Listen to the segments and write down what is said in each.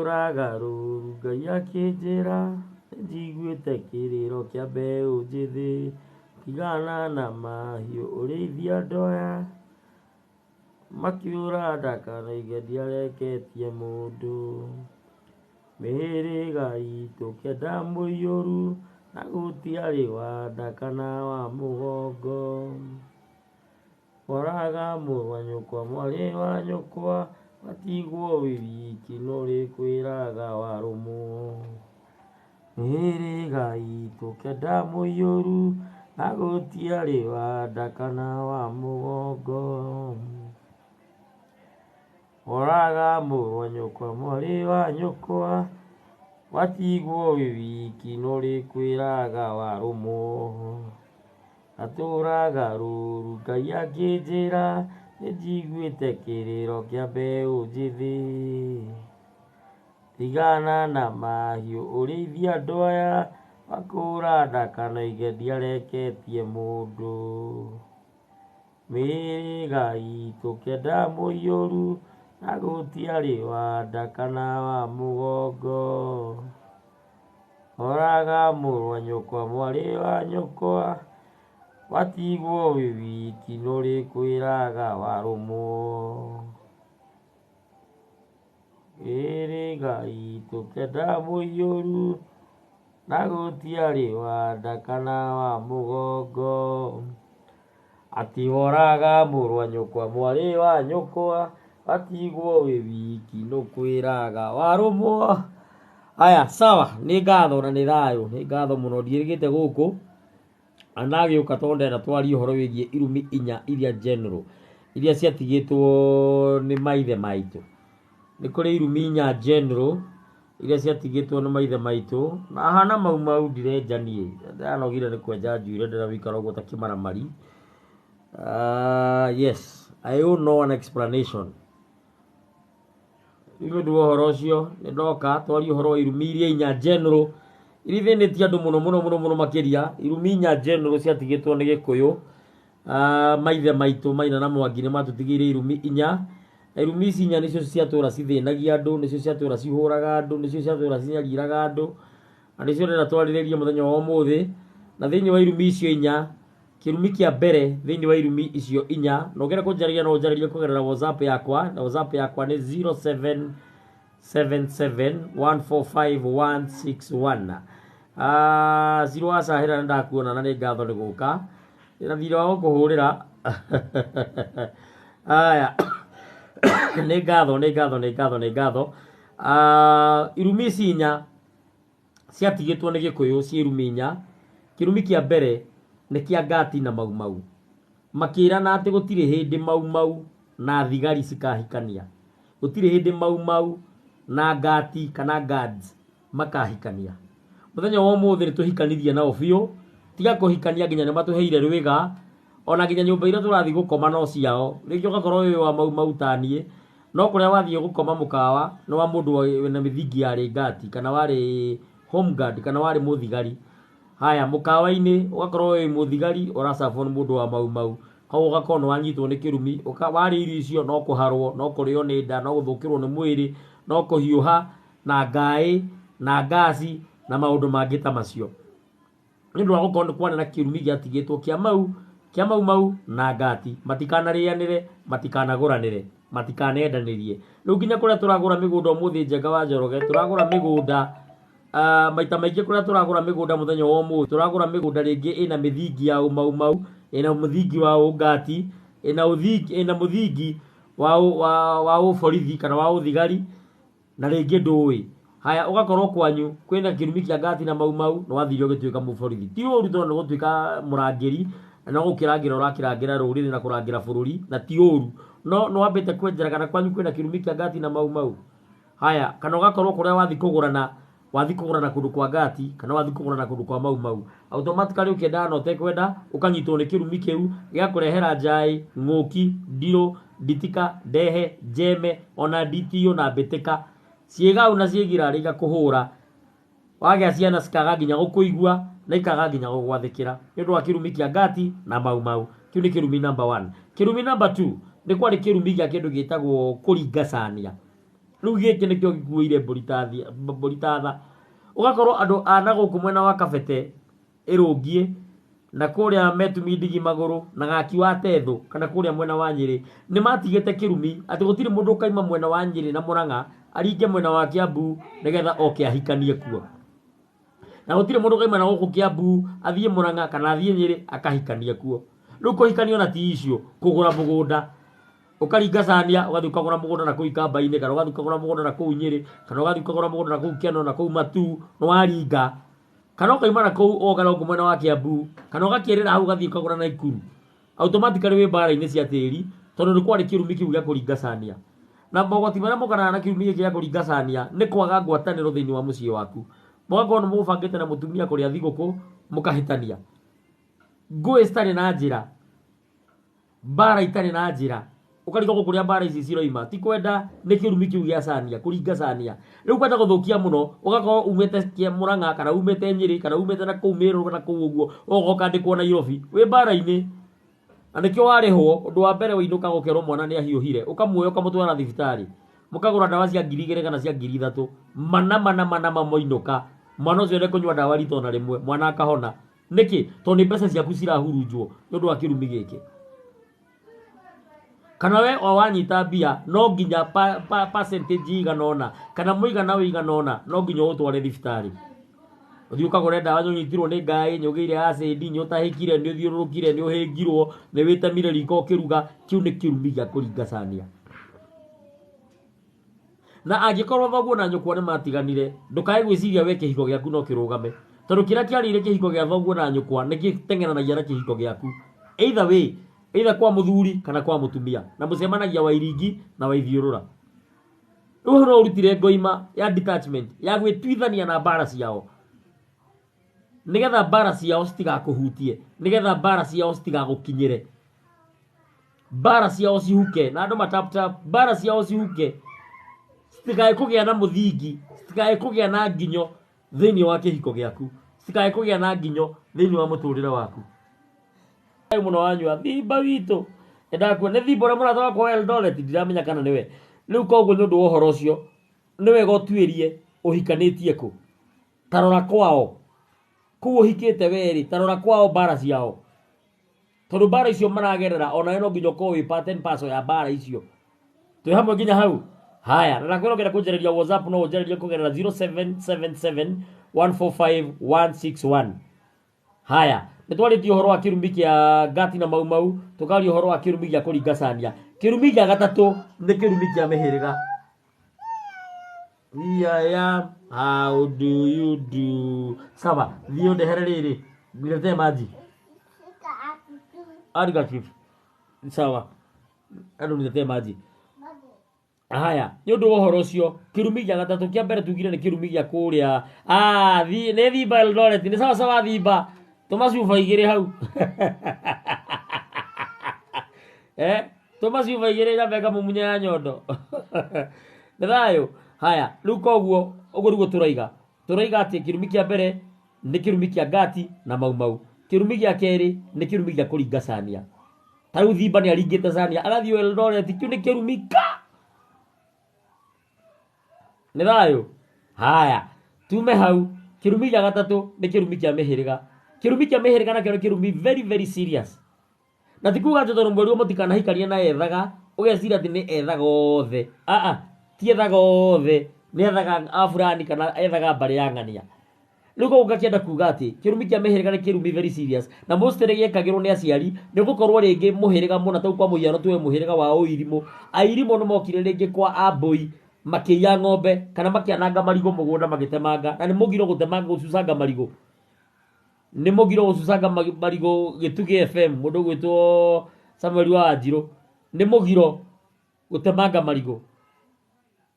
Ndatũraga rũru Ngai akĩnjĩra nĩnjiguĩte kĩrĩro kĩa mbeũ njĩthĩ tigana na mahiũ ũrĩithie andũ aya makiura ndakanoige ndiareketie mũndũ. Mĩhĩrĩga itũ kenda mũiyũru na gũtiarĩ wa nda kana wa mũgongo. Woraga mũrũ wa nyũkwa mwarĩ wa nyũkwa watigwo wĩ wiki nũrĩkwĩraga warũmwo. Mĩhĩrĩga itũ kenda mũiyũru na gũtiarĩ wa nda kana wa mũgongo. Woraga mũrũ wa nyũkwa mwarĩ wa nyũkwa watigwo wĩ wiki nũrĩkwĩraga warũmwo. Ndatũraga rũru Ngai akĩnjĩra nĩnjiguĩte kĩrĩro kĩa mbeũ njĩthĩ. Tigana na mahiũ ũrĩithie andũ aya wakũra ndakanoige ndiareketie mũndũ. Mĩhĩrĩga itũ kenda mũiyũru na gũtiarĩ wa nda kana wa mũgongo. Oraga mũrũ wa nyũkwa mwarĩ wa nyũkwa watigwo wĩ wiki nũrĩkwĩraga warũmwo. Mĩhĩrĩga itũ kenda mũiyũru na gũtiarĩ wa nda kana wa mũgongo. Atĩ woraga mũrũ wa nyũkwa mwarĩ wa nyũkwa watigwo wĩ wiki nũkwĩraga warũmwo. Aya sawa, nĩ ngatho na nĩ thayũ, nĩ ngatho mũno ndiĩrĩgĩte gũkũ na ndagĩũka tondũ ndĩrenda twarie ũhoro wĩgiĩ irumi inya iria general iria ciatigĩtwo nĩ maithe maitũ. Nĩ kũrĩ irumi inya general iria ciatigĩtwo nĩ maithe maitũ na hana mau mau ndirenja niĩ ndĩranogire nĩ kwenja njuĩrĩ ndĩrenda gũikara ũguo ta kĩmaramari. Yes, I owe no one explanation. Rĩu nĩ ũndũ wa ũhoro ũcio nĩ ndoka twarie ũhoro wa irumi iria inya general iria ithĩnĩtie andũ mũno mũno mũno mũno makĩria irumi inya general ciatigĩtwo nĩ Gĩkũyũ. Maithe maitũ Maina na Mwangi nĩ matũtigĩire irumi inya na irumi ici inya nĩcio ciatũra cithĩnagia andũ, nĩcio ciatũra cihũraga andũ, nĩcio ciatũra cinyariraga andũ na nĩcio ndĩrenda twarĩrĩrie mũthenya wa ũmũthĩ. Na thĩinĩ wa irumi icio inya, kĩrumi kĩa mbere thĩinĩ wa irumi icio inya, na ũngĩenda kũnjarĩria no ũnjarĩrie kũgerera WhatsApp yakwa, na WhatsApp yakwa nĩ 0777145161. Ciro wa Cahĩra nĩ ndakuona na nĩ ngatho nĩ gũka. Ndĩna thirĩ wa gũkũhũrĩra. Aya, nĩ ngatho, nĩ ngatho, nĩ ngatho, nĩ ngatho. Irumi ici inya ciatigĩtwo nĩ Gĩkũyũ ciĩ irumi inya. Kĩrumi kĩa mbere nĩ kĩa Ngati na Mau Mau. Makĩrana atĩ gũtirĩ hĩndĩ Mau Mau na thigari cikahikania. Gũtirĩ hĩndĩ Mau Mau na Ngati kana guards makahikania. Mũthenya wa ũmũthĩ nĩ tũhikanirie nao biũ, tiga kũhikania nginya nĩ matũheire rwĩga, ona nginya nyũmba iria tũrathiĩ gũkoma no ciao. Rĩngĩ ũgakorwo wĩ wa Mau Mau ta niĩ, no kũrĩa wathiĩ gũkoma mũkawa nĩ wa mũndũ wĩna mĩthingi yarĩ ngati kana warĩ home guard kana warĩ mũthigari. Haya, mũkawa-inĩ ũgakorwo wĩ mũthigari ũracabwo nĩ mũndũ wa Mau Mau, koguo ũgakorwo nĩ wanyitwo nĩ kĩrumi, warĩa irio icio no kũharwo, no kũrĩo nĩ nda, no gũthũkĩrwo nĩ mwĩrĩ, no kũhiũha na ngaĩ na ngaci na maũndũ mangĩ ta macio. Nĩ ũndũ wa gũkorwo nĩ kwarĩ na kĩrumi gĩatigĩtwo kĩa mau, kĩa Mau Mau na ngati, matikanarĩanĩre, matikanagũranĩre, matikanendanĩrie. Rĩu nginya kũrĩa tũragũra mĩgũnda ũmũthĩ Njenga wa Njoroge, tũragũra mĩgũnda maita maingĩ kũrĩa tũragũra mĩgũnda mũthenya wa ũmũthĩ, tũragũra mĩgũnda rĩngĩ ĩna mĩthingi ya ũmau mau, ĩna mũthingi wa ũngati, ĩna ũthingi, ĩna mũthingi wa, wa, wa ũborithi kana wa ũthigari, na rĩngĩ ndũĩ. Haya ũgakorwo kwanyu kwĩna kĩrumi kĩa ngati na Mau Mau, na wathire ũgĩtuĩka mũborithi. Ti ũru tondũ nĩ gũtuĩka mũrangĩri, na no gũkĩrangĩra ũrakĩrangĩra rũrĩrĩ na kũrangĩra bũrũri, na ti ũru. No nĩ wambĩte kwenjera kana kwanyu kwĩna kĩrumi kĩa ngati na Mau Mau? Haya, kana ũgakorwo kũrĩa wathiĩ kũgũrana, wathiĩ kũgũrana kũndũ kwa ngati, kana wathiĩ kũgũrana kũndũ kwa Mau Mau. Automatically ũkĩendaga na ũtekwenda, ũkanyitwo nĩ kĩrumi kĩu, gĩgakũrehera njaĩ, ng'ũki, ndirũ, nditika, ndehe, njeme, ona nditio na mbĩtĩka. Ciĩgau na ciĩgirarĩ igakũhũra. Wagĩa ciana cikaga nginya gũkũigua na ikaga nginya gũgwathĩkĩra nĩ ũndũ wa kĩrumi kĩa ngati na Mau Mau. Kĩu nĩ kĩrumi number one. Kĩrumi number two, nĩ kwarĩ kĩrumi gĩa kĩndũ gĩtagwo kũringacania. Rĩu gĩkĩ nĩkĩo gĩkuĩire mbũri ta mbũri ta tha. Ũgakorwo andũ a na gũkũ mwena wa Kabete ĩrũngiĩ na kũrĩa Metumi Ndigi Magũrũ na Gaki wa Tethũ kana kũrĩa mwena wa Nyĩrĩ nĩ matigĩte kĩrumi atĩ gũtirĩ mũndũ ũkaima mwena wa Nyĩrĩ na Mũrang'a aringe mwena wa Kĩambu nĩgetha oke ahikanie kuo. Na gũtirĩ mũndũ ũkaima na gũkũ Kĩambu athiĩ Mũrang'a kana athiĩ Nyĩrĩ akahikanie kuo. Rĩu kũhikania ona ti issue, kũgũra mũgũnda ũkaringa cania ũgathiĩ ũkagũra mũgũnda na kũu ikamba-inĩ kana ũgathiĩ ũkagũra mũgũnda na kũu Nyĩrĩ kana ũgathiĩ ũkagũra mũgũnda na kũu Keno na kũu Matuu nĩ waringa. Kana ũkaima na kũu ũgoka na gũkũ mwena wa Kiambu kana ũgakĩrĩra hau ũgathiĩ ũkagũra Naikuru. Automatically wĩ mbara-inĩ cia tĩri tondũ nĩ kwarĩ kĩrumi kĩu gĩa kũringa cania. Na mogwati marĩa mokanaga na kĩrumi gĩkĩ gĩa kũringa cania nĩ kwaga ngwatanĩro thĩinĩ wa mũciĩ waku. Mũgakorwo nĩ mũgũbangĩte na mũtumia kũrĩa thigũkũ mũkahĩtania. Ngũĩ citarĩ na njĩra. Mbara itarĩ na njĩra. Ũkarigwo kũrĩa mbara ici ciroima. Ti kwenda nĩ kĩrumi kĩu gĩa cania, kũringa cania. Rĩu kwenda gũthũkia mũno, ũgakorwo umĩte Mũrang'a kana umĩte Nyĩrĩ kana umĩte na kũu Mĩrũ na kũu ũguo, ũgoka ũkandĩkwo Nairobi. Wĩ mbara-inĩ. Na nĩkĩo warĩhwo, ũndũ wa mbere wainũkaga ũkerwo mwana nĩ ahiũhire, ũkamuoya ũkamũtwara thibitarĩ. Mũkagũra ndawa cia 2000 kana cia 3000. Mana mana mana ma mwainũka, mwana ũcio ndekũnyua ndawa rita ona rĩmwe, mwana akahona. Nĩkĩ? Tondũ nĩ mbeca ciaku cirahurunjwo nĩ ũndũ wa kĩrumi gĩkĩ. Kana we o wanyita mbia no nginya pa, pa, percentage igana ũna kana mũigana ũigana ũna no nginya ũtware thibitarĩ. Ũthiĩ ũkagũre ndawa nĩ ũnyitirwo nĩ ngaĩ, nĩ ũgĩire acid, nĩ ũtahĩkire, nĩ ũthiũrũrũkire, nĩ ũhĩngirwo, nĩ wĩtemire riko ũkĩruga, kĩu nĩ kĩrumi gĩa kũringa cania. Na angĩkorwo thoguo na nyũkwa nĩ maatiganire, ndũkae gwĩciria wee kĩhiko gĩaku no kĩrũgame. Tondũ kĩrĩa kĩarĩire kĩhiko gĩa thoguo na nyũkwa nĩ gĩteng'eranagia na kĩhiko gĩaku. Either way, either kwa mũthuri kana kwa mũtumia. Na mũcemanagia Wairingi na Waithiũrũra. Rĩu hau no ũrutire ngoima ya detachment, ya gwĩtuithania na mbara ciao. Nĩgetha mbara ciao citigakũhutie, nĩgetha mbara ciao citigagũkinyĩre. Mbara ciao cihuke, na andũ ma tap tap, mbara ciao cihuke, citikae kũgĩa na mũthingi, citikae kũgĩa na nginyo thĩinĩ wa kĩhiko gĩaku, citikae kũgĩa na nginyo thĩinĩ wa mũtũrĩre waku. Mũno wanyua thimba witũ nĩndakua nĩ thimba ũrĩa mũrata wakwa wa Eldoret ndiramenya kana nĩwe. Rĩu koguo nĩ ũndũ wa ũhoro ũcio nĩ wega ũtuĩrie ũhikanĩtie kũ. Ta rora kwao kũu ũhikĩte we-rĩ, ta rora kwao mbara ciao. Tondũ mbara icio maragerera onawe no nginya ũkorwo wĩ part and parcel ya mbara icio. Twĩ hamwe nginya hau? Haya, na ndakwĩra ũngĩenda kũnjarĩria WhatsApp no ũnjarĩrie kũgerera 0777 145 161. Haya, nĩ twarĩtie ũhoro wa kĩrumi kĩa Ngati na Mau Mau, tũkaria ũhoro wa kĩrumi gĩa kũringa cania. Kĩrumi gĩa gatatũ nĩ kĩrumi kĩa mĩhĩrĩga. Here I am, how do you do? Sawa, thiĩ ũndehere rĩrĩ, niletee maji. Andika chief. Sawa. Andũ niletee maji. Haya, nĩ ũndũ wa ũhoro ũcio, kĩrumi gĩa gatatũ kĩa mbere tugire nĩ kĩrumi gĩa kũrĩa. Ah, thi, nĩ Thimba Eldoret, nĩ sawa sawa Thimba. Tũma cuba igĩrĩ hau. Eh, tũma cuba igĩrĩ nyambe ngamumunya ya nyondo. Nĩ thayũ. Haya, rĩu koguo ũguo nĩguo tũroiga. Tũroiga atĩ kĩrumi kĩa mbere nĩ kĩrumi kĩa Ngati na Mau Mau. Kĩrumi gĩa kerĩ nĩ kĩrumi gĩa kũringa cania. Ta rĩu Thimba nĩ aringĩte cania agathiĩ Eldoret, kĩu nĩ kĩrumi ka. Nĩ thayũ. Haya, tume hau. Kĩrumi gĩa gatatũ nĩ kĩrumi kĩa mĩhĩrĩga. Kĩrumi kĩa mĩhĩrĩga nakĩo nĩ kĩrumi very very serious. Na ti kuga atĩ tondũ mwerirwo mũtikanahikanie na ethaga, ũgeciria atĩ nĩ ethaga othe. Aa, ti ethaga othe, nĩ ethaga a fulani kana ethaga mbarĩ ya ng'ania. Rĩu koguo ngakĩenda kuga atĩ kĩrumi kĩa mĩhĩrĩga nĩ kĩrumi very serious na mostly gĩekagĩrwo nĩ aciari nĩ gũkorwo rĩngĩ mũhĩrĩga mũna ta rĩu kwa mũhiano tuge mũhĩrĩga wa Ũirimũ, Airimũ nĩ mokire rĩngĩ kwa Ambũi makĩiya ng'ombe kana makĩananga marigũ mũgũnda magĩtemanga na nĩ mũgiro gũtemanga gũcucanga marigũ. Nĩ mũgiro gũcucanga marigũ Gĩtugĩ FM mũndũ ũgwĩtwo Samuel wa Wanjirũ, nĩ mũgiro gũtemanga marigũ.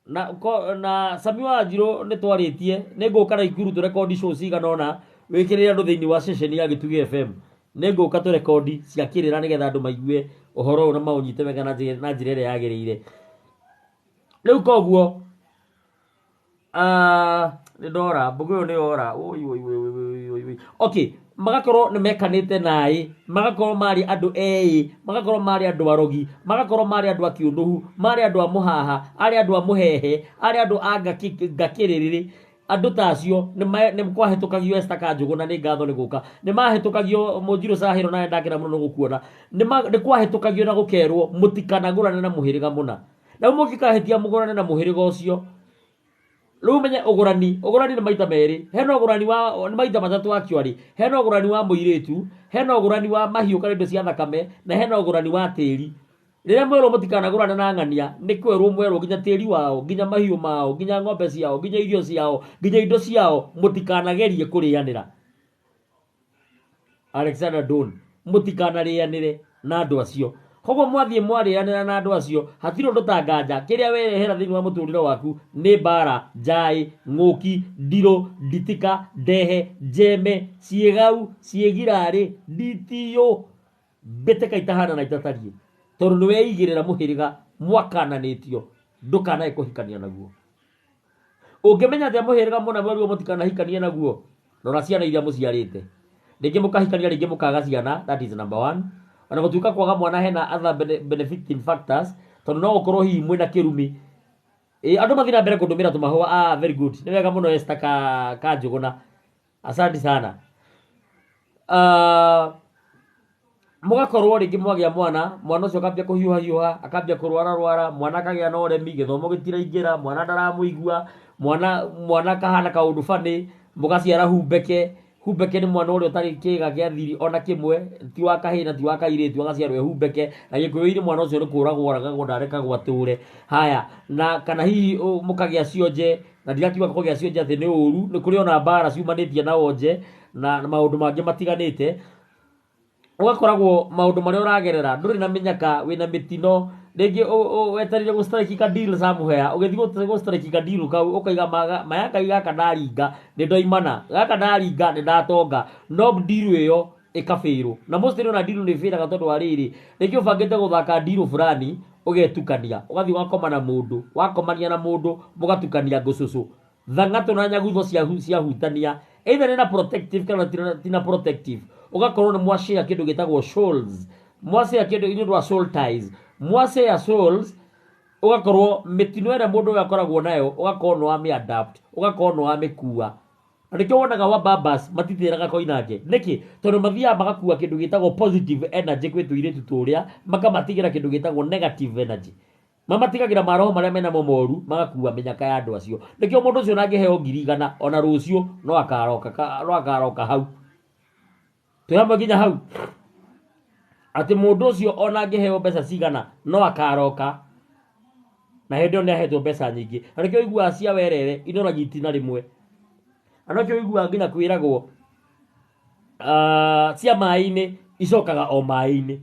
Na, na Sami wa Wanjirũ nĩ twarĩtie, nĩ ngũka Naikuru tũrekondi show cigana ũna, wĩkĩrĩre andũ thĩinĩ wa ceceni ya Gĩtugĩ FM. Nĩ ngũka tũrekondi cia kĩrĩra nĩgetha andũ maigue ũhoro ũyũ na maũnyite wega na njĩra ĩrĩa yagĩrĩire. Rĩu koguo Ah, nĩ ndora mbũgũ ĩyo nĩ yora. Oi, oi, oi, oi, oi, oi, oi. Okay, Magakorwo nĩ mekanĩte naĩ, magakorwo marĩ andũ eĩ, magakorwo marĩ andũ arogi, magakorwo marĩ andũ akĩũnũhu, marĩ andũ a mũhaha, arĩ andũ a mũhehe, arĩ andũ a ngakĩrĩrĩ. Andũ ta acio nĩ kwahĩtũkagio Esther Kanjũgũ, na nĩ ngatho nĩ gũka nĩ mahĩtũkagio Mũnjirũ Cahĩro, na ndakena mũno nĩ gũkuona. Nĩ kwahĩtũkagio na gũkerwo mũtikanagũrane na mũhĩrĩga mũna, na rĩu mũngĩkahĩtia mũgũrane na mũhĩrĩga ũcio, rĩu menye ũgũrani. Ũgũrani nĩ maita merĩ, hena ũgũrani wa, nĩ maita matatũ actually. Hena ũgũrani wa mũirĩtu, hena ũgũrani wa mahiũ kana indo cia thakame, na hena ũgũrani wa tĩri. Rĩrĩa mwerwo mũtikanagũrane na ng'ania, nĩ kwerwo mwerwo nginya tĩri wao, nginya mahiũ mao, nginya ng'ombe ciao, nginya irio ciao, nginya indo ciao, mũtikanagerie kũrĩanĩra. Alexander Don, mũtikanarĩanĩre na andũ acio. Koguo mwathiĩ mwarĩanĩra na andũ acio, hatirĩ ũndũ ta nganja kĩrĩa werehera thĩinĩ wa mũtũrĩre waku nĩ mbara, njaĩ, ng'ũki, ndirũ, nditika, ndehe, njeme, ciĩgau, ciĩgirarĩ, nditiyũ, mbĩtĩka itahana na itatariĩ, tondũ nĩ weigĩrĩra mũhĩrĩga mwakananĩtio ndũkanae kũhikania naguo. Ũngĩmenya atĩa mũhĩrĩga mũna mwerirwo mũtikanahikanie naguo? Rora ciana iria mũciarĩte. Rĩngĩ mũkahikania, rĩngĩ mũkaga ciana, that is number one. Ona gũtuĩka kwaga mwana hena other benefiting factors, tondũ no gũkorwo hihi mwĩna kĩrumi. Ĩ, andũ mathiĩ na mbere kũndũmĩra tũmahũa. Ah, very good. Nĩ wega mũno Esther ka Kanjũgũna. Asante sana. Mũgakorwo rĩngĩ mwagĩa mwana, mwana ũcio akambia kũhiũha hiũha, akambia kũrwara rwara, mwana akagĩa na ũremi, gĩthomo gĩtiraingĩra, mwana ndaramũigua, mwana akahana kaũndũ funny, mũgaciara humbeke. Humbeke nĩ mwana ũrĩa ũtarĩ kĩga gĩa thiri ona kĩmwe, ti wa kahĩĩ na ti wa kairĩtu, agaciarwo e humbeke. Na gĩkũyũ-inĩ mwana ũcio nĩ kũragwo oragagwo, ndarekagwo atũre. Haya, na kana hihi mũkagĩa cionje, na ndirakiuga kũgĩa cionje atĩ nĩ ũru, nĩ kũrĩ ona mbara ciumanĩtie na wonje na maũndũ mangĩ matiganĩte. Ũgakoragwo maũndũ marĩa ũragerera ndũrĩ na mĩnyaka, wĩna mĩtino, rĩngĩ wetereire gũ strike ka deal somewhere, ũgĩthiĩ gũ strike ka deal kau ũkaiga maya Ngai gaka ndaringa nĩ ndoimana, gaka ndaringa nĩ ndatonga, no deal ĩyo ĩkabĩrwo. Na mostly ona deal nĩ ĩbĩraga tondũ wa rĩrĩ, rĩngĩ ũbangĩte gũthaka deal fulani, ũgetukania, ũgathiĩ ũgakoma na mũndũ, wakomania na mũndũ mũgatukania ngũcũcũ, thang'atũ na nyagutho ciahutania, either nĩ na protective kana ti na protective, ũgakorwo nĩ mwashare kĩndũ gĩtagwo souls, mwashare kĩndũ nĩ ũndũ wa soul ties, mwashare souls, ũgakorwo mĩtino ĩrĩa mũndũ ũyũ akoragwo nayo ũgakorwo nĩ wamĩ adapt, ũgakorwo nĩ wamĩkua. Na nĩkĩo wonaga wa babas matitĩraga koinange. Nĩkĩ? Tondũ mathiaga magakua kĩndũ gĩtagwo positive energy kwĩ tũirĩtu tũrĩa, makamatigĩra kĩndũ gĩtagwo negative energy. Mamatigagĩra maroho marĩa menamo moru, magakua mĩnyaka ya andũ acio. Nĩkĩo mũndũ ũcio nangĩheo ngiri igana, ona rũciũ no akaroka hau. Twĩ hamwe nginya hau? Atĩ mũndũ ũcio ona angĩheo mbeca cigana, no akaroka. Na hĩndĩ ĩyo nĩ ahetwo mbeca nyingĩ. Na nĩkĩo ũiguaga cia werere inoragia itina rĩmwe. Na nĩkĩo ũiguaga nginya kwĩragwo, cia maĩ-inĩ icokaga o maĩ-inĩ.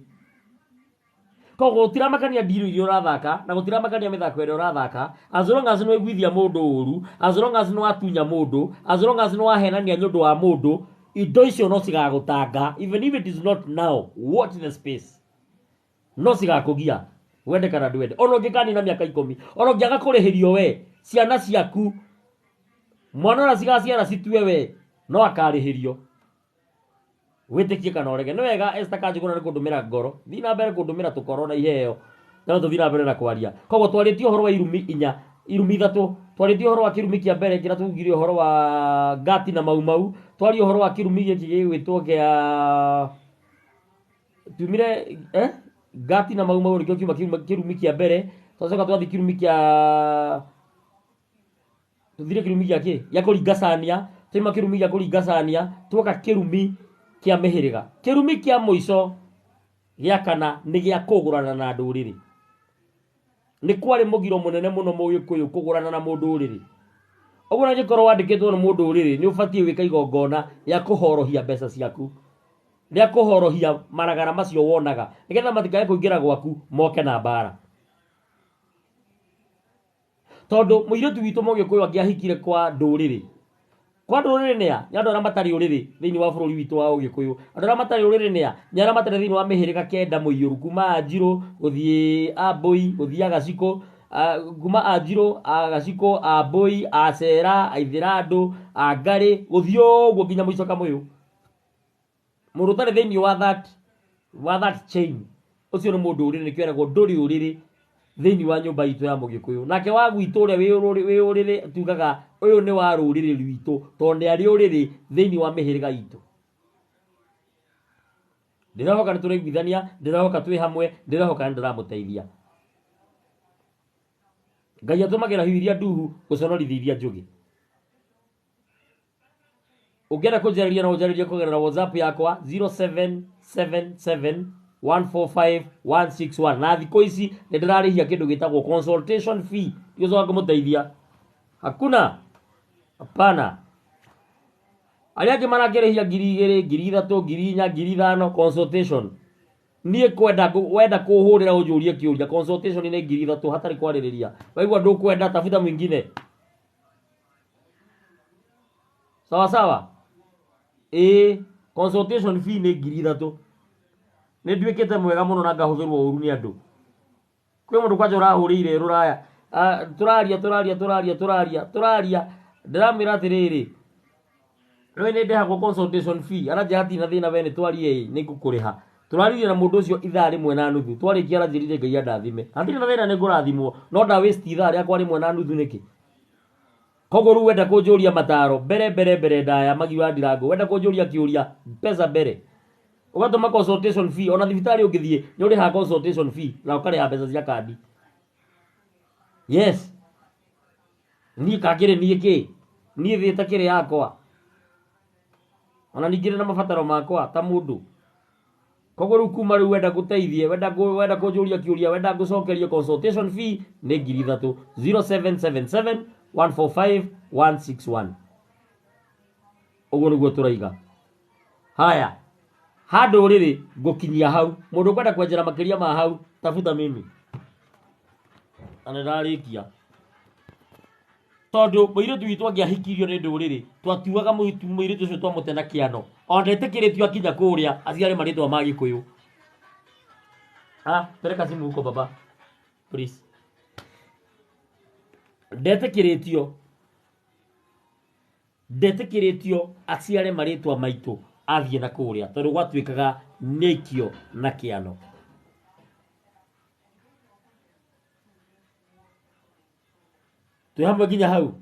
Koguo gũtiramakania deal iria ũrathaka, na gũtiramakania mĩthako ĩrĩa ũrathaka, as long as nĩ waiguithia mũndũ ũru, as long as nĩ watunya mũndũ, as long as nĩ wahenania nĩ ũndũ wa mũndũ, indo icio no cigagũtanga, even if it is not now, watch the space. No cigakũgia, wende kana ndwende. Ona ũngĩkanina mĩaka ikũmi, ona ũngĩaga kũrĩhĩrio we, ciana ciaku, mwana ũrĩa cigaciara citue we, no akarĩhĩrio. Wĩtĩkie kana ũrege. Nĩ wega Esther Kanjũgũna nĩ kũndũmĩra ngoro. Thiĩ na mbere kũndũmĩra tũkoro na iheo. No tũthiĩ na mbere na kwaria. Koguo twarĩtie ũhoro wa irumi inya, irumi ithatũ. Twarĩtie ũhoro wa kĩrumi kĩa mbere kĩrĩa twaugire ũhoro wa ngati na mau mau. Twaria ũhoro wa kĩrumi gĩkĩ gĩgwĩtwo kĩa tumire, ngati na mau mau nĩkĩo kiuma kĩrumi kĩa mbere. Twacoka twathiĩ kĩrumi kĩa tũthire kĩrumi gĩa kĩ? Gĩa kũringacania. Twaima kĩrumi gĩa kũringacania, twoka kĩrumi kĩa mĩhĩrĩga. Kĩrumi kĩa mũico gĩa kana nĩ gĩa kũgũrana na ndũrĩrĩ. Nĩ kwarĩ mũgiro mũnene mũno mũgĩkũyũ kũgũrana na mũndũrĩrĩ. Ũguo na angĩkorwo wandĩkĩtwo nĩ mũndũrĩrĩ, nĩ ũbatiĩ gwĩka igongona rĩa kũhorohia mbeca ciaku, rĩa kũhorohia maragara macio wonaga, nĩgetha matikae kũingĩra gwaku moke na mbara. Tondũ mũirĩtu witũ mũgĩkũyũ angĩahikire kwa ndũrĩrĩ, kwa ndũrĩrĩ nĩ a? Nĩ andũ arĩa matarĩ ũrĩrĩ thĩinĩ wa bũrũri witũ wa ũgĩkũyũ. Andũ arĩa matarĩ ũrĩrĩ nĩ a? Nĩ arĩa matarĩ thĩinĩ wa mĩhĩrĩga kenda mũiyũru, kuma Anjirũ gũthiĩ Ambũi, gũthiĩ Agacikũ, kuma Anjirũ, Agacikũ, Ambũi, Acera, Aithĩrandũ, Angarĩ, gũthiĩ ũguo nginya mũico Kamũyũ. Mũndũ ũtarĩ thĩinĩ wa that wa that chain ũcio nĩ mũndũ ũrĩrĩ nĩkĩo eragwo ndũrĩ ũrĩrĩ thĩinĩ wa nyũmba itũ ya mũgĩkũyũ. Nake wa gwitũ ũrĩa wĩ ũrĩrĩ tugaga ũyũ nĩ wa rũrĩrĩ rwitũ tondũ nĩ arĩ ũrĩrĩ thĩinĩ wa mĩhĩrĩga itũ. Ndĩrehoka nĩ tũraiguithania, ndĩrehoka twĩ hamwe, ndĩrehoka nĩ ndĩramũteithia. Ngai atũmagĩra hiũ iria nduhu gũconorithia iria njũgĩ. Ũngĩenda kũnjarĩria no ũnjarĩrie kũgerera WhatsApp yakwa 0777145161. Na thikũ ici nĩ ndĩrarĩhia kĩndũ gĩtagwo consultation fee. Ndigũcoka kũmũteithia. Hakuna. Hapana. Arĩa angĩ marakĩrĩhia 2000, 3000, 4000, 5000 consultation. Niĩ kwenda wenda kũhũrĩra ũnjũrie kĩũria consultation nĩ 3000 hatarĩ kwarĩrĩria. Waigua ndũkwenda tafuta mwingine. Sawa sawa. Ĩĩ consultation fee nĩ 3000. Nĩ nduĩkĩte mwega mũno na ngahũthĩrwo ũru nĩ andũ. Kwĩ mũndũ kwanja ũrahũrĩire rũraya. Ah, tũraria tũraria tũraria tũraria tũraria ndĩramwĩra atĩrĩrĩ rĩu nĩ ndĩhagwo consultation fee aranjĩra hatirĩ na thĩna we nĩ twarie ĩ nĩ ngũkũrĩha tũraririe na mũndũ ũcio ithaa rĩmwe na nuthu twarĩkia aranjĩrire Ngai andathime hatirĩ na thĩna nĩ ngũrathimwo no nda waste ithaa rĩakwa rĩmwe na nuthu nĩkĩ koguo rĩu wenda kũnjũria mataro mbere mbere mbere ndaya magi wa ndirango wenda kũnjũria kĩũria mbeca mbere ũgatũma consultation fee ona thibitarĩ ũngĩthiĩ nĩ ũrĩhaga consultation fee na ũkarĩha mbeca cia kandi yes niĩ kangĩrĩ niĩ kĩ niĩ thĩ ĩtakĩrĩ yakwa ona ningĩ ndĩ na mabataro makwa ta mũndũ koguo rĩu kuma rĩu wenda ngũteithie wenda wenda kũnjũria kĩũria wenda ngũcokerie consultation fee nĩ 3000 0777 145 161 ũguo nĩguo tũraiga haya ha ndũrĩrĩ ngũkinyia hau mũndũ ũkwenda kwenjera makĩria ma hau tafuta mimi na nĩndarĩkia tondũ mũirĩtu witũ angĩahikirio nĩ ndũrĩrĩ twatuaga mũirĩtu ũcio twamũte na kĩano ona ndetĩkĩrĩtio akinya kũrĩa aciare marĩtwa ma gĩkũyũ. Ah, peleka simu huko baba please. Ndetĩkĩrĩtio ndetĩkĩrĩtio aciare marĩtwa maitũ athiĩ na kũrĩa tondũ gwatuĩkaga nĩkio na kĩano. Twĩ hamwe nginya hau.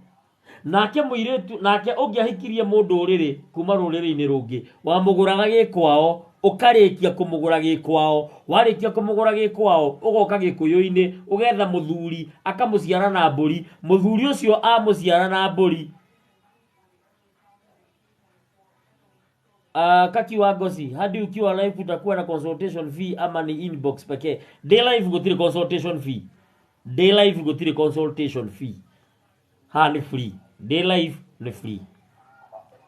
Nake mũirĩtu nake ũngĩahikirie mũndũ ũrĩrĩ kuma rũrĩrĩ-inĩ rũngĩ wamũgũraga gĩkwao ũkarĩkia kũmũgũra gĩkwao warĩkia kũmũgũra gĩkwao ũgoka gĩkũyũ-inĩ ũgetha mũthuri akamũciara na mbũri mũthuri ũcio amũciara na mbũri. Kaki wa Ngozi, hadi ukiwa live utakuwa na consultation fee ama ni inbox pekee? Day live gũtirĩ consultation fee. Day live gũtirĩ consultation fee. Ha nĩ free. Day live nĩ free.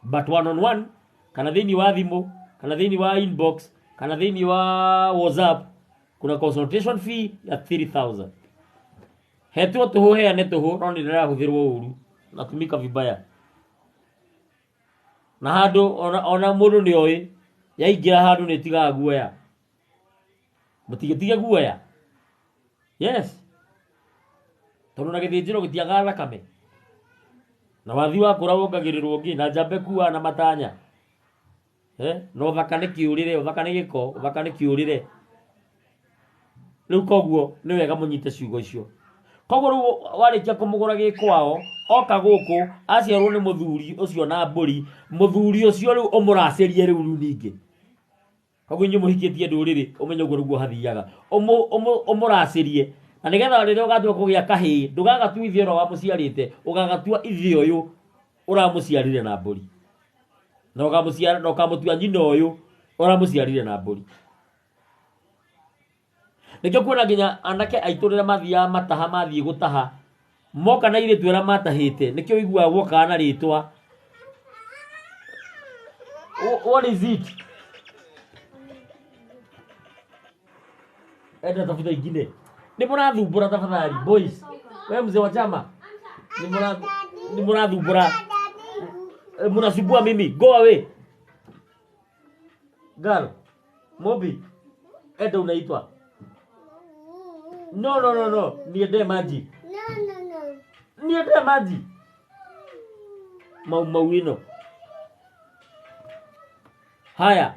But one on one kana thĩinĩ wa thimũ kana thĩinĩ wa inbox kana thĩinĩ wa WhatsApp kuna consultation fee ya 3000. Hetwo tũhũ heane tũhũ no nĩ ndĩrahũthĩrwo ũru natumika vibaya. Na handũ ona mũndũ nĩ oĩ yaingĩra handũ nĩ ĩtigaga guoya. Mũtigĩtige guoya. Yes. Tondũ na gĩthĩnjĩro gĩtiagaga thakame. Na wathi wakũra wongagĩrĩrwo ũngĩ na njamba ĩkuaga na matanya. Na ũthaka nĩ kĩũrĩre, ũthaka nĩ gĩko, ũthaka nĩ kĩũrĩre. Rĩu koguo nĩ wega mũnyite ciugo icio. Koguo rĩu warĩkia kũmũgũra gĩkwao, oka gũkũ, aciarwo nĩ mũthuri ũcio na mbũri, mũthuri ũcio rĩu ũmũracĩrie rĩu rĩu ningĩ. Koguo inyuĩ mũhikĩtie ndũrĩrĩ, ũmenye ũguo nĩguo hathiaga. Ũmũracĩrie. Na nĩgetha rĩrĩa ũgatua kũgĩa kahĩĩ, ndũgagatua ithe ũrĩa wamũciarĩte, ũgagatua ithe ũyũ ũramũciarire na mbũri. Na ũkamũciara, na ũkamũtua nyina ũyũ ũramũciarire na mbũri. Nĩkĩo kuona nginya anake aitũ rĩrĩa mathiaga mataha mathiĩ gũtaha, moka na airĩtu arĩa matahĩte, nĩkĩo ũiguaga guokaga na rĩtwa. What is it? Enda tafuta ingine. Nĩ mũrathumbũra tafadhali boys. We mzee wa chama. Nĩ mũrathumbũra. Mnasumbua mimi. Go away. Girl. Mobi. Enda unaitwa. No no no no. Niende maji. No, no, no. Niende maji. Mau mau ino. Haya.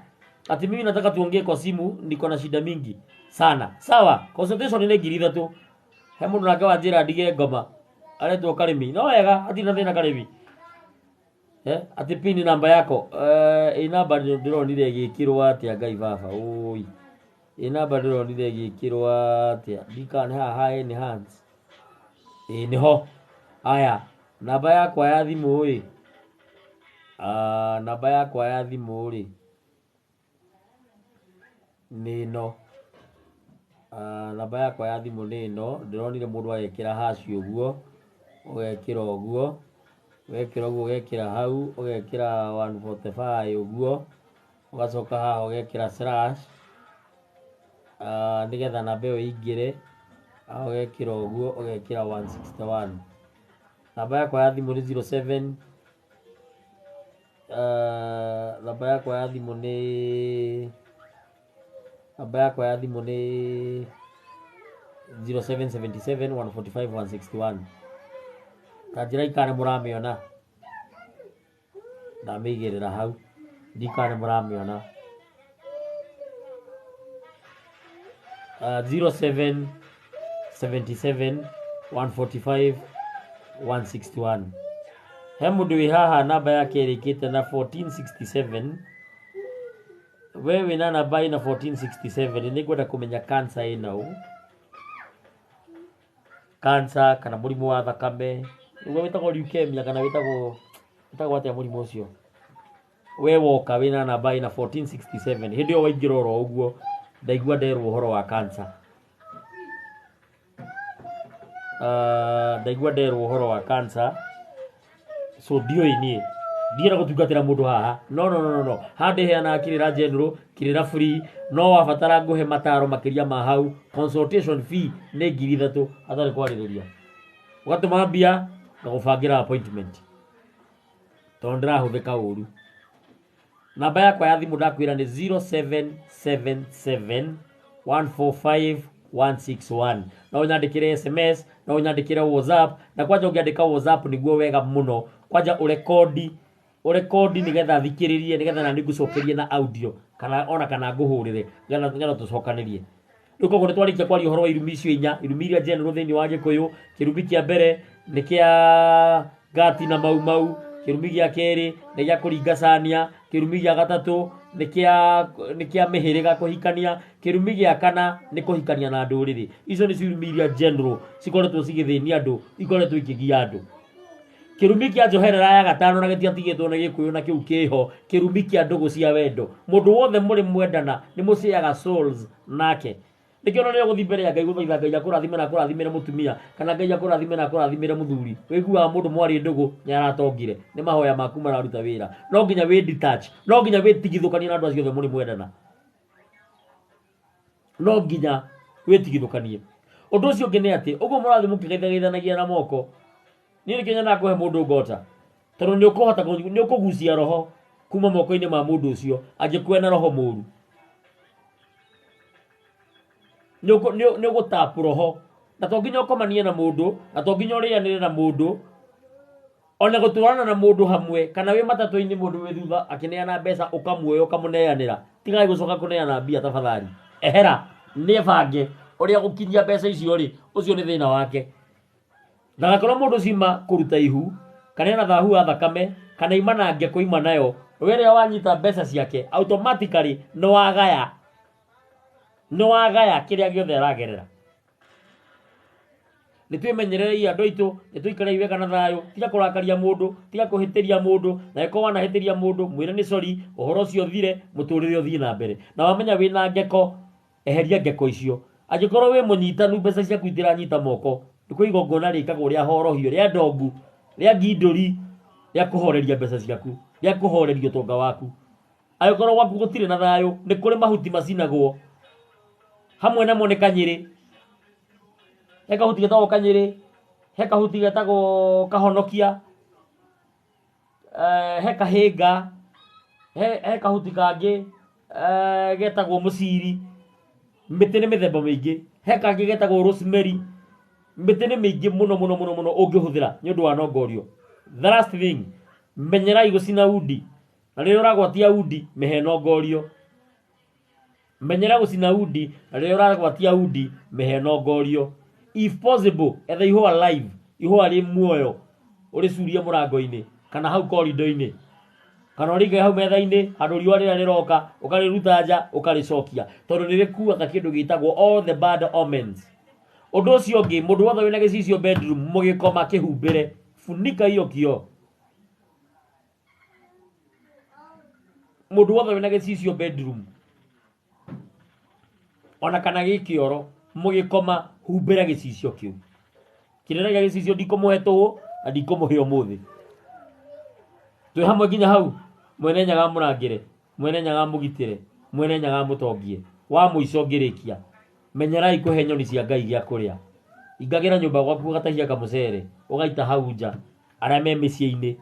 Ati mimi nataka tuongee kwa simu, niko na shida mingi sana. Sawa, consultation nĩ 3,000. He mũndũ nake wanjĩra ndige ngoma aretwo Karĩmi. No wega, hatirĩ na thĩna Karĩmi. Eh, ati pini namba yako. Eh, ĩ namba ndĩronire ĩgĩkĩrwo atĩa Ngai baba. Ũi. Ĩ namba ndĩronire ĩgĩkĩrwo atĩa. Ndikana haha ha enhance. Ĩ nĩho. Aya, namba yakwa ya thimũ ĩ. Ah, namba yakwa ya thimũ rĩ nĩ ĩno. Ah, namba yakwa ya thimũ nĩ ĩno. Ndĩronire mũndũ agĩkĩra hash ũguo, ũgekĩra ũguo, wekĩra ũguo ũgekĩra hau, ũgekĩra 145 ũguo, ũgacoka haha ũgekĩra slash, ah, nĩgetha namba ĩyo ĩingĩre, haha ũgekĩra ũguo, ũgekĩra 161. Namba yakwa ya thimũ nĩ 07 namba yakwa ya thimũ nĩ namba yakwa ya thimũ nĩ 0777 145 161. Ta njĩra ikana mũramĩona, ndamĩigĩrĩra hau, ndikana mũramĩona. 0777 145 161. He mũndũ wĩ haha namba yake ĩrĩkĩte na 1467. We wĩna namba ĩna 1467, nĩ ngwenda kũmenya cancer ĩna ũ, cancer kana mũrimũ wa thakame nĩguo wĩtagwo leukemia kana wĩtagwo atĩa mũrimũ ũcio. We woka wĩna namba ĩna 1467, hĩndĩ ĩyo waingĩra oro ũguo ndaigua nderwo ũhoro wa cancer. Ndaigua nderwo ũhoro wa cancer, so ndiũĩ niĩ ndienda gũtungatĩra mũndũ haha. No no no no no, haha ndĩheanaga kĩrĩra general, kĩrĩra free. No wabatara ngũhe mataro makĩria ma hau, consultation fee nĩ 3,000 hatarĩ kwarĩrĩria. Ũgatũma mbia ngagũbangĩra appointment tondũ ndĩrahũthĩka ũru. Namba yakwa ya thimũ ndakwĩra nĩ 0777 145 161. No ũnyandĩkĩre SMS, no ũnyandĩkĩre WhatsApp, na kwanja ũngĩandĩka WhatsApp nĩguo wega mũno. Kwanja ũrekodi nĩgetha thikĩrĩrie, nĩgetha nani ngũcokerie na audio kana ona kana ngũhũrĩre nĩgetha tũcokanĩrie. Rĩu koguo nĩ twarĩkia kwaria ũhoro wa irumi icio inya, irumi iria general thĩinĩ wa Gĩkũyũ. Kĩrumi kĩa mbere nĩ kĩa ngati na mau mau, kĩrumi gĩa kerĩ nĩ gĩa kũringa cania, kĩrumi gĩa gatatũ nĩ kĩa mĩhĩrĩga kũhikania, kĩrumi gĩa kana nĩ kũhikania na ndũrĩrĩ. Icio nĩcio irumi iria general cikoretwo cigĩthĩnia andũ, ikoretwo ikĩgia andũ. Kĩrumi kĩa njoherera ya gatano na gĩtiatigĩtwo nĩ Gĩkũyũ na kĩu kĩho, kĩrumi kĩa ndũgũ cia wendo. Mũndũ wothe mũrĩ mwendana nĩ mũciaga souls nake. Nĩkĩo ona rĩrĩa ũgũthiĩ mbere ya Ngai gũthaitha Ngai akũrathime na akũrathimĩre mũtumia, kana Ngai akũrathime na akũrathimĩre mũthuri, wĩiguaga mũndũ mwarĩ ndũgũ nĩ aratongire. Nĩ mahoya maku mararuta wĩra. No nginya wĩ detach, no nginya wĩtigithũkanie na andũ acio othe mũrĩ mwendana. No nginya wĩtigithũkanie. Ũndũ ũcio ũngĩ nĩ atĩ, ũguo mũrathiĩ mũkĩgeithanagia na moko, niĩ nĩkĩo nyonaga kũhe mũndũ ngota, tondũ nĩ ũkũhota nĩ ũkũgucia roho kuma moko-inĩ ma mũndũ ũcio angĩkuwe na roho mũru. Nĩ ũgũtapu roho, na to nginya ũkomanie na mũndũ, na to nginya ũrĩanĩre na mũndũ, ona gũtwarana na mũndũ hamwe, kana wĩ matatũ-inĩ mũndũ wĩ thutha akĩneana mbeca ũkamuoya ũkamũneanĩra. Tigai gũcoka kũneana mbia tafadhali. Ehera, nĩebange ũrĩa gũkinyia mbeca icio rĩ, ũcio nĩ thĩna wake. Ndagakorwo mũndũ ũcio ima kũruta ihu, kana ena thahu wa thakame, kana ima na ngeko ima nayo, we rĩrĩa wanyita mbeca ciake, automatically nĩ wagaya. Nĩ wagaya kĩrĩa gĩothe aragerera. Nĩ twĩmenyererei andũ aitũ, nĩ tũikarei wega na thayũ, tiga kũrakaria mũndũ, tiga kũhĩtĩria mũndũ, na angĩkorwo wanahĩtĩria mũndũ, mwĩre nĩ sorry, ũhoro ũcio ũthire, mũtũrĩre ũthiĩ na mbere. Na wamenya wĩna ngeko, eheria ngeko icio. Angĩkorwo wĩ mũnyitanu, mbeca ciaku itiranyita moko, nĩ kwĩ igongona rĩkagwo rĩa horohio, rĩa ndongu, rĩa ngindũri, rĩa kũhoreria mbeca ciaku, rĩa kũhoreria ũtonga waku. Angĩkorwo gwaku gũtirĩ na thayũ, nĩ kũrĩ mahuti macinagwo, hamwe namo nĩ kanyĩrĩ. He kahuti getagwo kanyĩrĩ, he kahuti getagwo kahonokia, he kahĩnga, he kahuti kangĩ getagwo mũciri. Mĩtĩ nĩ mĩthemba mĩingĩ. He kangĩ getagwo rosemary. Mĩtĩ nĩ mĩingĩ mũno mũno mũno mũno ũngĩhũthĩra nĩ ũndũ wa nongorio. The last thing, menyerai gũcina undi. Na rĩrĩa ũragwatia undi, mĩhe nongorio. Menyera gũcina undi, na rĩrĩa ũragwatia undi, mĩhe nongorio. If possible, etha ihũa live, ihũa rĩ muoyo, ũrĩcurie mũrango-inĩ, kana hau korido-inĩ, kana ũrĩige hau metha-inĩ, handũ riũa rĩrĩa rĩroka, ũkarĩruta nja, ũkarĩcokia. Tondũ nĩ rĩkuaga kĩndũ gĩtagwo all the bad omens. Ũndũ ũcio ũngĩ, mũndũ wothe wĩna gĩcicio bedroom, mũgĩkoma kĩhumbĩre. Funika hiyo kioo. Mũndũ wothe wĩna gĩcicio bedroom ona kana gĩ kĩoro mũgĩkoma humbĩra gĩcicio kĩu. Kĩrĩra gĩa gĩcicio ndikũmũhe tũhũ na ndikũmũhe ũmũthĩ. Twĩ hamwe nginya hau? Mwene Nyaga amũrangĩre, Mwene Nyaga amũgitĩre, Mwene Nyaga amũtongie. Wa mũico ngĩrĩkia, menyerai kũhe nyoni cia Ngai gĩa kũrĩa. Ingagĩra nyũmba gwaku ũgatahia kamũcere ũgaita hau nja arĩa me mĩciĩ-inĩ.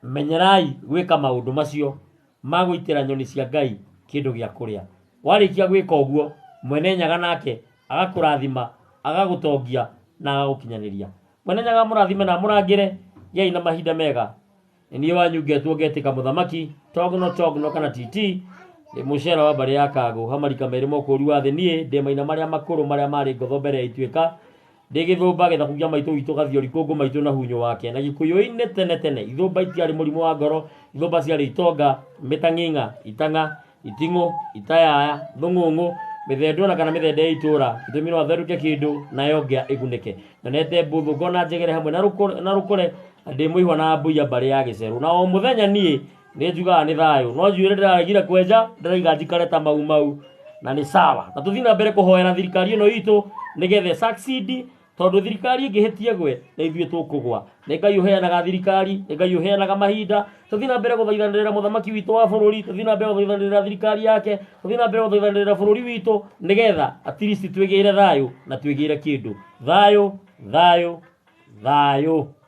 Menyerai gwĩka maũndũ macio ma gũitĩra nyoni cia Ngai kĩndũ gĩa kũrĩa. Warĩkia gwĩka ũguo, Mwene Nyaga nake agakũrathima, agagũtongia na agagũkinyanĩria. Mwene Nyaga amũrathime na amũrangĩre, gĩai na mahinda mega. Nĩ niĩ wanyu ngetwo ngetĩka mũthamaki, Togno Togno kana TT, ndĩ mũcera wa mbarĩ ya Kagũ, hamarika merĩ ma ũkũũri wa thĩ niĩ, ndĩ maina marĩa makũrũ marĩa marĩ ngotho mbere ya ituĩka, Ndĩ gĩthũmba gĩthaku kĩa maitũ witũ Gathiori kũngũ maitũ na hunyũ wake. Na Gĩkũyũ-inĩ tene tene ithũmba itiarĩ mũrimũ wa ngoro, ithũmba ciarĩ itonga, mĩtang'ing'a, itang'a, iting'ũ, itayaya, thũng'ũng'ũ, mĩthendũ ona kana mĩthende ya itũra. Gĩtũmi no athendũke kĩndũ nayo ngĩa ĩgunĩke. Nyonete mbũthũ ngona njegere hamwe na rũkũre na ndĩ mũihwa na mbũiya mbarĩ ya gĩcerũ. Na o mũthenya niĩ nĩ njugaga nĩ thayũ no njuĩrĩ ndĩraregire kwenja ndĩraiga njikare ta mau mau na nĩ sawa na tũthiĩ na mbere kũhoera thirikari ĩno itũ nĩgetha succeed tondũ thirikari ĩngĩhĩtia ĩgwe na ithuĩ tũkũgwa. Nĩ Ngai ũheanaga thirikari, nĩ Ngai ũheanaga mahinda. Tũthiĩ na mbere gũthaithanĩrĩra mũthamaki witũ wa bũrũri, tũthiĩ na mbere gũthaithanĩrĩra thirikari yake, tũthiĩ na mbere gũthaithanĩrĩra bũrũri witũ nĩgetha at least twĩgĩre thayũ na twĩgĩre kĩndũ. Thayũ, thayũ, thayũ.